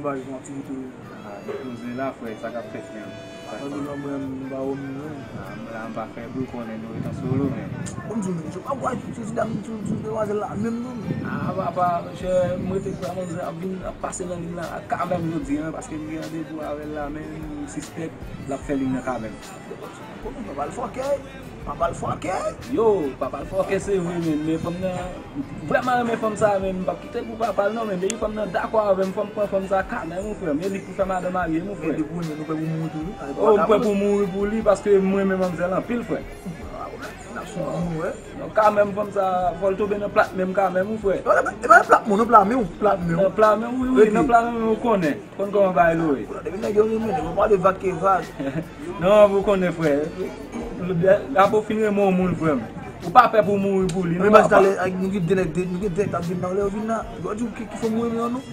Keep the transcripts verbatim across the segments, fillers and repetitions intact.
Paj yon aktivite. Ah, nou poze la, frè, sa k ap fèt menm? Sa k ap fèt? Anpil nan mwen, m pa wè moun, non. Ah, m la, m pa fè bri, konnen nou ret an solo, men. Bon, m di w, men, se pa bwa, se ti dam, se ti demwazèl la, menm non. Ah, papa, monchè, m rete kwè manzè ap vin, ap pase nan liy la, kanmenm jodi a, paske m gen randevou avè l la, men m sispèk l ap fè liy nan kanmenm. Konnen papa l fòkè, papa l fòkè. Yo, papa l fòkè se vre, men, men fanm nan, vrèman renmen fanm sa, men m p ap kite l pou papa l non, men depi fanm nan dakò avè m, fò m pran fanm sa kanmenm, mon frè, men li k pou fè madan marye, mon frè. Men depi kounye a, nou prè pou mouri pou li. Oh, m prè pou mouri pou li, paske m renmen manmzèl anpil, frè. N ap sou moun, wè. Non, kanmenm, fanm sa, fò l tonbe nan plat men m kanmenm, mon frè. Non, e pa, e pa nan plat men w, non, plat men w, plat men w. Nan plat men w, wi, wi, nan plat men w, ou konnen. Konn kòman bagay yo ye. Depi nèg yo renmen, nèg yo pa de vag ke vag. Non, ou konnen, frè. Apre w fin renmen yon moun, frè m, ou pa pè pou mouri pou li, non, papa. Talè, nou gen de nèg, nou gen de nèg k ap vin nan lè yo vin la. Yo di w ki, ki fanm ou renmen an, non?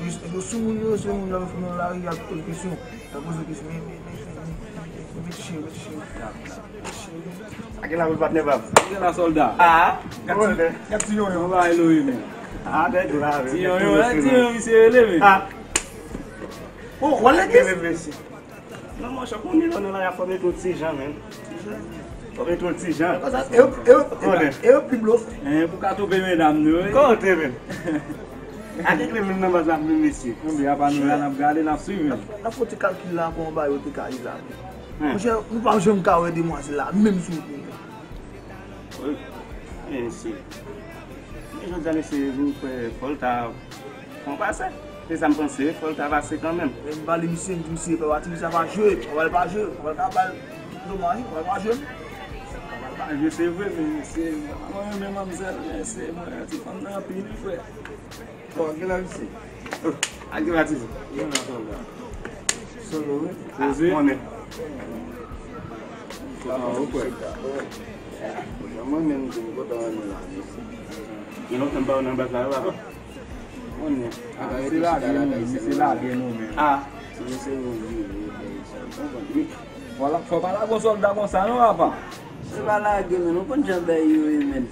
Yo sou moun yo, se moun yo, fanm nan lari, y ap poze kesyon. Y ap poze kesyon, men, men, men, men, men, men, men, cheri, men, cheri. Sa gen la, wi, patnè pa m. Sa gen la, sòlda. Ah, gad ti, gad ti yonyon. Yon bagay lori, men. Ah, nèg la, men. Ti yonyon, ti yonyon, misye rele, men. Ah. Oh, w al legliz? Wi, mesye. Non, monchè, konnen lè w nan lari a, fò w mete w ti jan, men. Fò w mete w ti jan. Konsa, e yo, e yo, e yo pi blof. Hein, pou ka twonpe medam nou, wi. Konnen, men. A gen kle menm nan baz la, men mesye. Konbyen apa nou la, n ap gade, n ap swiv, men. N ap fè ti kalkil la, kòman bagay yo te ka ye la, men. Monchè, nou pa janm ka wè demwazèl la, menm sou wout nou. Wi. Men mesye. Men jodi a, mesye, nou fè, fò l ta, fò l pase. Se sa m panse, fò l ta pase kanmenm. Men m pale misye, m di misye, papa Tivi sa pa jwe, papa l pa jwe, papa l ka ba l domaj, papa l pa jwe. Papa l pa jwe, se vre, men se, mwen renmen manmzèl, men se, mwen renmen ti fanm nan anpil, wi, frè. Bon, gen la, misye. Oh, a gen la, Tivi. Gen la, sòlda. Solo, wi. Poze. Konnen. Kontan, wi, frè. Mwen menm, m kontan wè nou la, mesye. Gen lontan m pa wè nan baz la, wi, papa. Konnen. Ah, misye lage nou, misye lage nou, men. Ah. Misye yon vye, vye, vye, sa, w konprann? Fò pa lage yon sòlda konsa, non, papa. Se pa lage, men, ou konn jan bagay yo ye, men.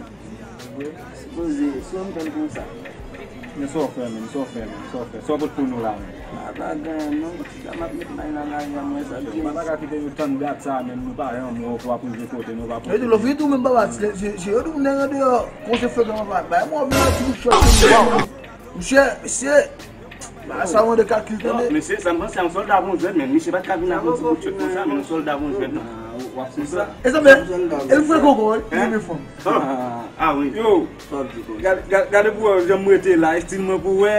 Sipoze, si w fè l konsa. Men sa w fè, men, sa w fè, men, sa w fè. Sa w pot pou nou la, men. A pa gen, non. Sa m ap met may nan lari a, mwen, sa byen. Papa ka kite nou tann dat sa, men nou pa janm wè w pou w ap rive kote nou pa pote. Yo di, lò, vit ou menm, papa, se, se, se yo di, moun nan deyò, konsè fè gran papa. Bay mwen, vin yon ti bout chòt, vin yon. Misye, misye, ba sa mande kalkil tande. Mesye, sa m panse a yon sòlda pou jwèt, men misye pa t ka vin ak yon ti bout chòt konsa, men yon sòlda pou jwèt, non. W ap konsa. E sa, men, e l fre koko, wi, li renmen fanm. Ah, wi. Yo, gade, gade, gade pou wè jan m rete la, estil mwen pou wè,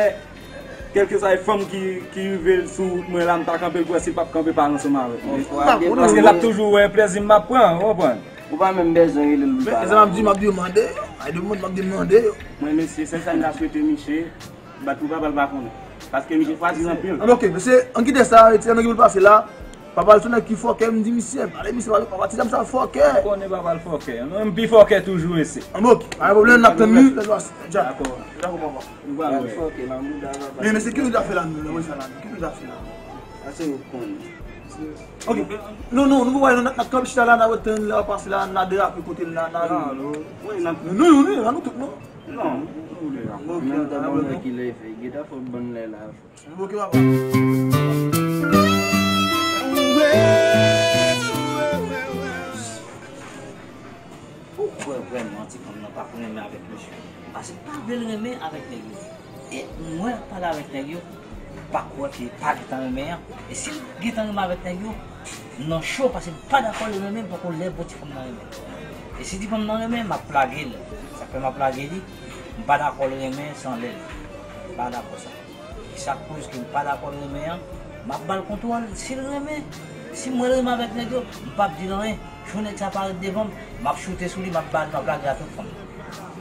kèlkeswa e fanm ki, ki rive sou wout mwen la, m ta kanpe l pou wè si l p ap kanpe pale ansanm avèk mwen. Paske l ap toujou wè plèzi m ap pran, w konprann? Ou pa menm bezwen rele l pou l pale. E sa m ap di, m ap demande, ay demande, m ap demande. Mwen, mesye, sèl sa m ta swete misye, bat pou papa l pa konnen. Paske misye fwazil anpil. Ah, ok, mesye, an kite sa, retire nan ki pou l pase la. Papa l se nèg ki fòkè, m di misye, pale misye, pale, papa ti dam sa fòkè. Ou konnen papa l fòkè. Non, m pi fòkè toujou, mesye. Ah, ok, pa gen pwoblèm, n ap tann li, lè l pase. Dakò. Dakò, papa. Nou pral wè. Fòkè nan mouda papa. Men, mesye, ki nou ta fè la, nou, lè sa la, ki nou ta fè la? Sa se ou k konnen. Ok. Non, non, nou pa wè, n ap, n ap kanpe chita la, n ap tann lè w pase la, n a derape kote l la, n a... Non, non, non, non, nou tout, non. Non. Ok, menm tan mwen wè ki lè fè, geta fò ban lè la. Ok, papa. Ou kwè vrèman ti fanm nan pa renmen avèk mesye? Paske pa vle l renmen avèk nèg yo. E mwen pale avèk nèg yo, m pa kwè ke pa gentan renmen an. E si l gentan renmen avèk nèg yo, m nan cho paske m pa dakò l renmen m, poko lè pou ti fanm nan renmen. E si ti fanm nan renmen, m ap plage l. Sa k fè m ap plage li, m pa dakò l renmen san lè l. M pa dakò sa. E sa k koz ke m pa dakò l renmen an, m ap ba l kontwòl. Si l renmen, si m wè l renmen avèk nèg yo, m p ap di l anyen. Jou nèg sa parèt devan m, m ap choute sou li, m ap ba l, m ap lage l a tout fanm.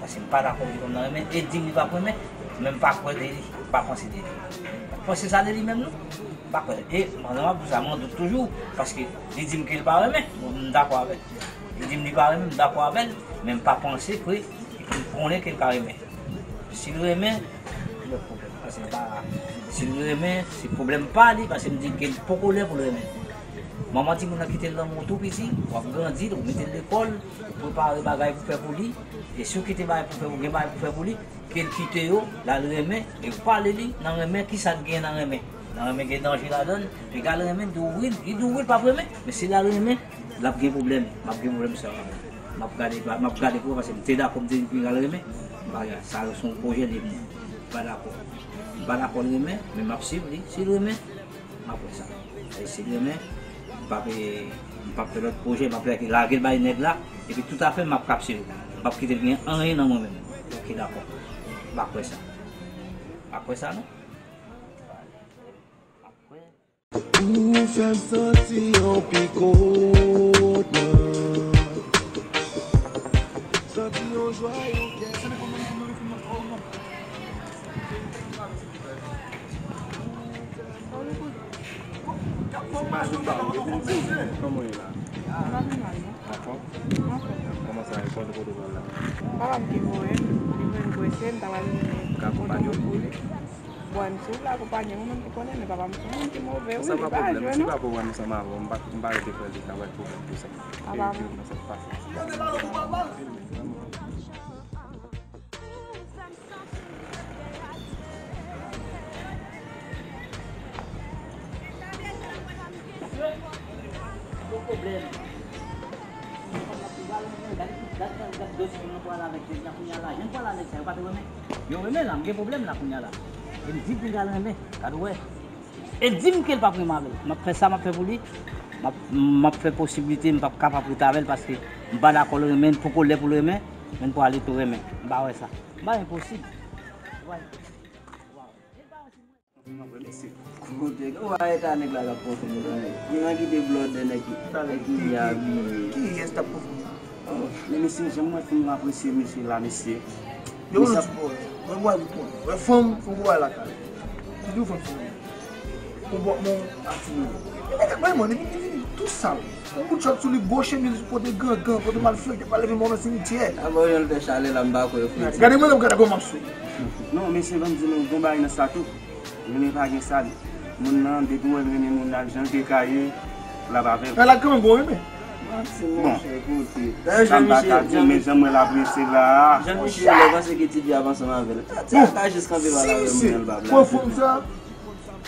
Paske m pa dakò pou fanm nan renmen, e di m li p ap renmen, men m pa kwè de li, m pa panse de li. M pa panse sa de li menm, non. M pa kwè. E pandan m ap di w sa, mwen dout toujou, paske li di m ke l pa renmen, bon, m dakò avè l. Li di m li pa renmen, m dakò avè l, men m pa panse ke, m konnen ke l ka renmen. Si l renmen, lòt pwoblèm. Paske m pa, si l renmen, se pwoblèm pa li, paske m di l ke l poko lè pou l renmen. Manman timoun nan kite l lanmou tou piti, w ap grandi l, ou mete l lekòl, ou prepare bagay pou fè pou li, e si w kite bagay pou fè, ou gen bagay pou fè pou li, ke l kite yo, l al renmen, e w pale li nan renmen, kisa l gen nan renmen. Nan renmen gen danje ladan l, piga l renmen, m di w wi, li di w wi, l p ap renmen. Men si l al renmen, l ap gen pwoblèm, m ap gen pwoblèm sèlman. M ap gade, m ap gade pou ou, paske m te dakò, m te di piga l renmen, m pa, sa se yon pwojè liv mwen. M pa dakò. M pa dakò l renmen, men m ap swiv li. Si l renmen, m ap wè sa. E si l renmen, m p ap, m p ap fè lòt pwojè, m ap lage l bay nèg la, epi toutafè m ap kapsile. M p ap kite l gen anyen nan mwen menm. Oke, dakò. M pa kwè sa. M pa kwè sa, non. M pa kwè. Ou fè m santi yon pikot nan. Santi yon jwa, yon kè. Kòman w ye la? Anfòm? Anfòm. Kòman sa ye? Kote w pral la? Papa m ki voye m, li voye m prese, m ta pral ka akonpanye w pou li. Bon, si w vle akonpanye m, ou menm ki konnen, men papa m se yon moun ki move, wi, li pa jwe, non. Sa pa pwoblèm, si papa w wè m ansanm avè w, m pa, m pa rete fè li ka wè pwoblèm pou sa. Papa m. Sa k pase? Gon pwoblèm. Gad, gad, gad, gad dosye nou pral avèk nèg la kounye a la. Jan pral avèk sa, yo pa te renmen. Yo renmen la, m gen pwoblèm la kounye a la. E m di piga l renmen, gad ou wè. E l di m ke l p ap renmen avè l. M ap fè sa m ap fè pou li. M ap, m ap fè posiblite m p ap kapab rete avè l paske m pa dakò l renmen, l poko lè pou l renmen, men l pwale tou renmen. M pa wè sa. M pa enposib. Wè. Mesye, kote, ou pa wè eta nèg la k ap pran fè nou tande. Moun nan kite blòdè nèg ki, nèg ki byen abiye. Kiyès t ap pran fè nou? Oh, men mesye, jan m wè fanm nan apresye mesye la, mesye. Yo, nou ti bòz. Mwen, mwen, mwen, mwen, fanm, fanm, mwen, lakay. Toujou fanm, fanm. Konpòtman, ati, men. E nèg ap bay mwen, epi li vin tou sal. Yon bout chòt sou li, gwo chemiz, pote gangan, pote malfekte, pral leve mò nan simityè. Aba yon lè chalè la, m pa kwè yo fredi. Gade mwen, m gade kòman m ap sou. Non, mesye, ban m di nou, gon bagay nan sa tou. Renmen pa gen sa. Moun nan, depi w wè l renmen moun nan, jan l te ka ye, l ap avè l. Sa la kanmenm, bon, renmen. Bon, sa m pa ka di, men jan m wè l apresye la a. Jan Michel lè panse ke Tibi ap ansanm avè l. Ti a ka jis kanpe pa la, wè moun nan, l pa blaze. Pran fanm sa.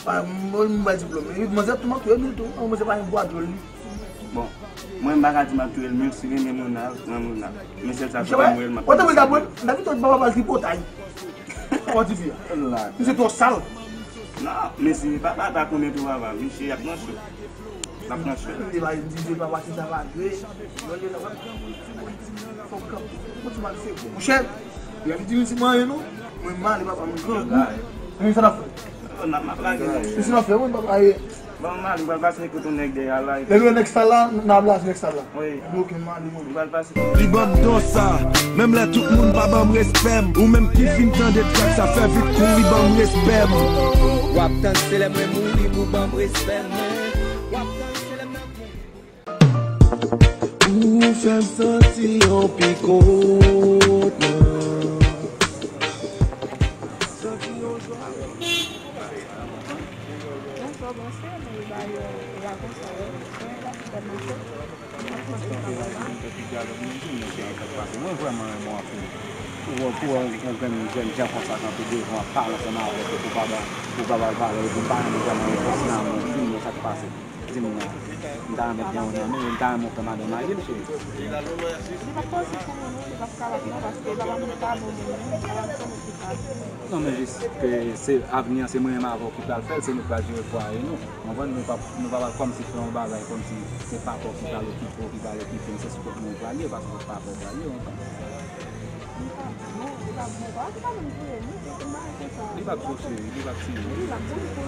Ah, mwen, mwen bay diplòm. Epi manzè tou, m ap touye l tou. An, manzè pa gen bwa djòl li. Bon, mwen, m pa ka di m ap touye l, men si renmen moun nan, pran moun nan. Men sèl sa ki fè m wè l, m ap... Ou te vle dabò, m ta kite papa pa l tripotay. Kòman ti fi a? Misye twò sal. Non, men si papa ta konnen tou, papa, misye ap nan cho. L ap nan cho. M te ba, m di papa si sa pa dwe. Lè l la, w ap gran moun, ti moun, ti moun, fò w kanpe. Fò w ti mal se bon. Monchè, y ap di m si mwen anyen non. Mwen m ale papa m grangou. Men sa n ap fè? Oh, n ap, m ap lage non. Men si n ap fè, mwen papa ye. Bon, m ale, m pral pase kote yon nèg dèyè a la. Lè nou wè nèg sal la, n ap lase nèg sal la. Wi. Ok, m ale mwen. M pral pase. Li ban m don sa, menm lè tout moun pa ban m respè m. Ou menm ki fin tande trèk sa, fè vit kouri ban m respè m. W ap tann se lè mwen mouri pou ban m respè m. W ap tann se lè m nan kouri. Ou fè m santi yon pikot nan. Mwen vrèman renmen w anpil. Pou wè, pou wè yon, yon grenn jèn jan konsa kanpe devan w ap pale ansanm avèk ou, pou pa ba, pou pa ba l valè, epi m pa renmen vrèman repons nan men w, di m non, sa k pase. Di m non. M ta renmen gen yon nan men, m ta renmen w fè madanm marye m, cheri. Li p ap posib pou mwen non, li p ap kapab non, paske papa m pa bon moun menm, papa m se yon moun ki pa bon. Non, men jis ke se avni an, se mwen menm avè w ki pral fè l, se nou k pral jere fwaye nou. Konprann? Nou p ap, nou p ap al kòmsi fè yon bagay kòmsi se papa w ki pral okipe w, ki pral okipe m, se sou kont mwen w pral ye, paske se papa w pral ye, w konprann? Li p ap touche, li p ap touche.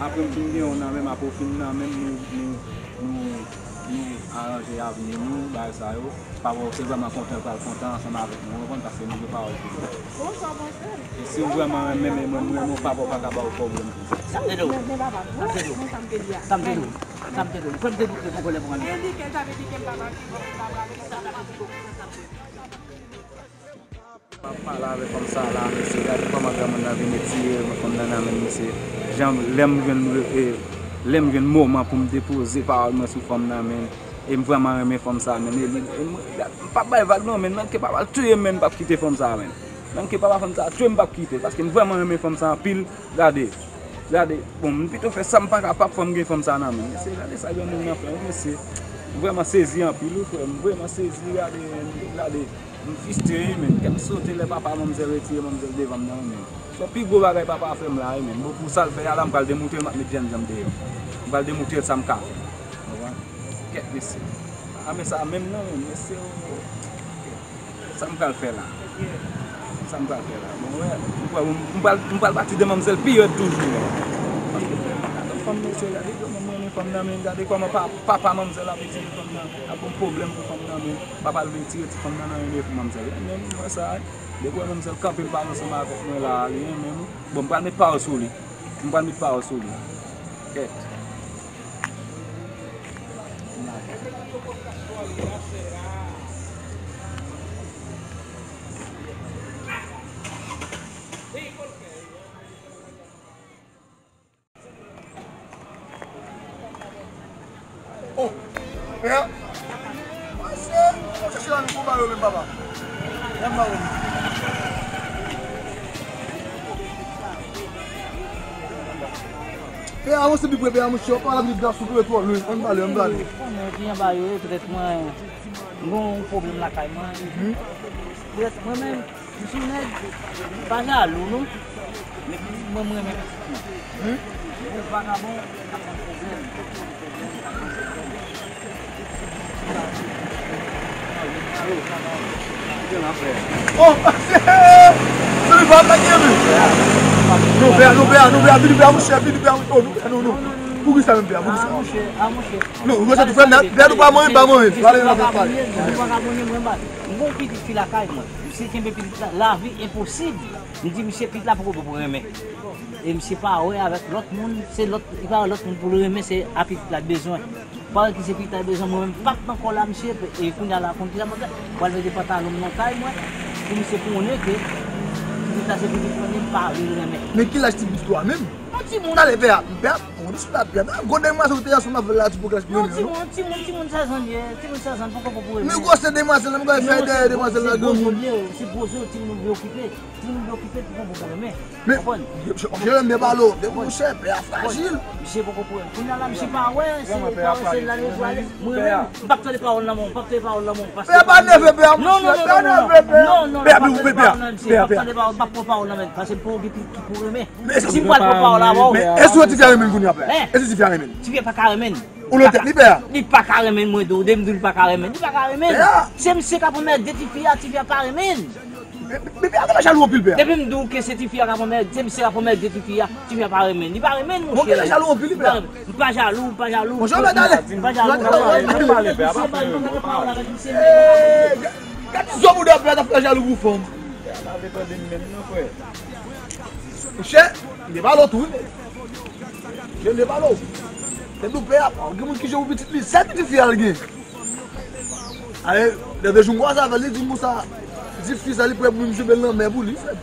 Apre m fin gen yon nan men m, apre w fin nan men m, nou, nou, nou, nou aranje avni nou, bagay sa yo. Papa w se vrèman kontan, l pral kontan ansanm avèk nou, w konprann, paske nou gen pawòl pou nou. E si w vrèman renmen, men mwen, m renmen w, papa w pa ka ba w pwoblèm pou sa. Sa m te di w. Sa m te di w. Sa m te di w. Sa m te di w. Frè m te di w, te poko lè pou mwen. M ap pale avèk fanm sa la, mesye, gade kòman granmoun nan vin etire fanm nan nan men misye. Jan lè m jwenn, e, lè m jwenn moman pou m depoze pawòl mwen sou fanm nan, men, e m vrèman renmen fanm sa, men, e li, e m, m p ap bay vag non, men, menm ke papa l touye m, men m p ap kite fanm sa, men. Menm ke papa fanm sa touye m, m p ap kite l, paske m vrèman renmen fanm sa anpil, gade. Gade, bon, m pito fè sa m pa kapab, fò m gen fanm sa nan men m. Mesye, gade sa granmoun nan fè, wi, mesye. M vrèman sezi anpil, wi, frè. M vrèman sezi, gade, gade. M fristre, wi, men. Kè m sote lè papa manmzèl retire manmzèl devan m nan, wi, men. Se pi gwo bagay papa a fè m la, wi, men. Bon, pou sa l fè a la, m pral demoute l, m ap met jènjan m deyò. M pral demoute l sa m ka fè. Ou konprann? Kèt, mesye. A, men sa menm non, men mesye, o. Sa m pral fè la? Sa m pral fè la? Bon, wè, m pral, m pral, m pral pati de manmzèl pi rèd toujou. Paske, gade fanm, mesye, gade kòman m renmen fanm nan, men gade kòman pa, papa manmzèl ap etire fanm nan, ap yon pwoblèm pou fanm nan, men papa l vin tire ti fanm nan nan men manmzèl la. Men m wè sa, depi w wè manmzèl kanpe l pale ansanm avèk mwen la, li renmen m. Bon, m pral met pawòl sou li. M pral met pawòl sou li. Kèt. Oh, pè a. Pase, mwen chèche la, nou konba yo menm, papa. Yanm ba yo. Pè a, avanse pi pre, pè a, monchè, w pale avèk gason, pè, twò lwen. Ann pale, ann pale. Konnen ki anba yo ye, petèt mwen, m gen yon pwoblèm lakay mwen. Petèt mwen menm, m se yon nèg, m pa jalou, non. Men mwen, m renmen pitit mwen. Yon vagabon ap ban m pwoblèm. Oh, pase! Se li pa atake, men. Non, pè a, non, pè a, non, pè a, vini, pè a, monchè, vini, pè a, oh, non, pè a, non, non. Poukisa menm, pè a, poukisa? Ah, monchè, ah, monchè. Non, ou konsa tou fè, pè a, nou pa manyen, pa manyen. Pale, pale. Mwen gon pitit fi lakay mwen. Misye kenbe pitit la, lavi enposib. M di misye pitit la poko bon pou renmen. E misye pa wè avèk lòt moun, se lòt, li pa wè lòt moun pou l renmen, se a pitit la l bezwen. Paske se pitit la l bezwen, mwen menm m p ap nan kò la, misye, e kounye a la, konn kisa m ap fè? M pral mete pantalon m nan kay mwen, pou misye konnen ke pitit la se pitit mwen, men m pa vle l renmen. Men ki laj ti pitit ou a menm? Yon timoun. Talè, pè a, pè a, on disip la, pè a, gwo demwazèl ou te ansanm avè l la, ti poko laj pou renmen, non? Yon timoun, timoun, timoun sèz an l ye, timoun sèz an, poko bon pou renmen. Men gwosè demwazèl la, m gade fè dèyè demwazèl la, granmoun. Se gwo zo, timoun vle okipe. Timoun yo kite pou konn pou renmen. Men, konprann? Jerome, byen pale w. Depi monchè, pè a frajil. Misye poko pran. Kounye a la, misye pa wè, se pa wè, se la li pral. Mwen menm, m p ap tande pawòl nan men w, m p ap tande pawòl nan men w, paske pè a pa nève, pè a, non, monchè, non, non, pè a non, nève, pè a. Non, non, pè a, m p ap tande pawòl nan men misye, m p ap tande pawòl, m p ap pran pawòl nan men l, paske m pa yon pitit ki pou renmen. Si m pral pran pawòl avè w. Men èske tifi a renmen l kounye a, pè a? Èske tifi a renmen l? Tifi a pa ka renmen l. Ou nan tèt li, pè a? Li pa ka renmen l, mwen di w, depi m di w li pa ka renmen l, li pa ka renmen l. Pè a? Se misye k ap anmède tifi a, tifi a pa renmen l. Men, men, men pè a genlè jalou anpil, pè a. Depi m di w ke se tifi a k ap anmède, se misye k ap anmède tifi a, tifi a pa renmen l. Li pa renmen l, monchè. Bon, genlè jalou anpil, li, pè a. M pa jalou, m pa jalou. Monchè, mèt ale. M pa jalou, m pa jalou. Misye bay mwen pale avèk misye. Gad, gad ti zo bouda pè a t ap fè jalou pou fanm. Pè a pa vle tande m menm non, frè. Monchè, m te pale w tou, wi. Monchè, m te pale w. Te di w pè a, gen moun ki jwe pou pitit li, sèl pitit fi a l gen. Ale, lè de jou m kwaze avè l, li di m konsa, di fi sa li prè pou misye met l nan mè pou li, frè.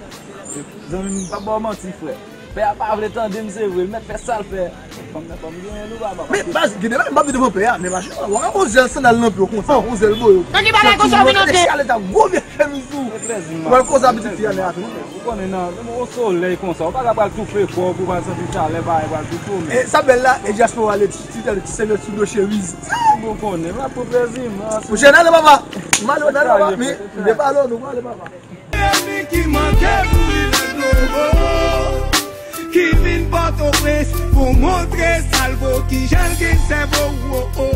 Zanmi m, m p ap ba w manti, frè. Pè a pa vle tande m, se vre, l mèt fè sa l fè. Fanm nan, fanm genyen nou papa. Men baz, gen de bagay m p ap di devan pè a, men mache, w ap wè yon zèl sandal nan pye w konsa, yon zèl boyo. Nan ki bagay konsa w vin antre? Gade chalè ta gwo vye chemiz ou. Ou pral koze a pitit fi a nan atè. Ou konnen nan, nan yon solèy konsa, ou pa ka pral toufe kò w pou w pral santi chalè, bagay pral toufe w, men. E sa bèl la, e dyaspora le ti, ti, ti sèvyèt sou do chemiz. Ou konnen, m ap pran plezi m. Ou jèn ale papa. M ale, w ale papa. Men, m te pale w, nou pale papa. Jeremi ki manke pou rive dlo, ki vin Pòtoprens pou montre sa l vo, kijan l gen sèvo, wo, wo.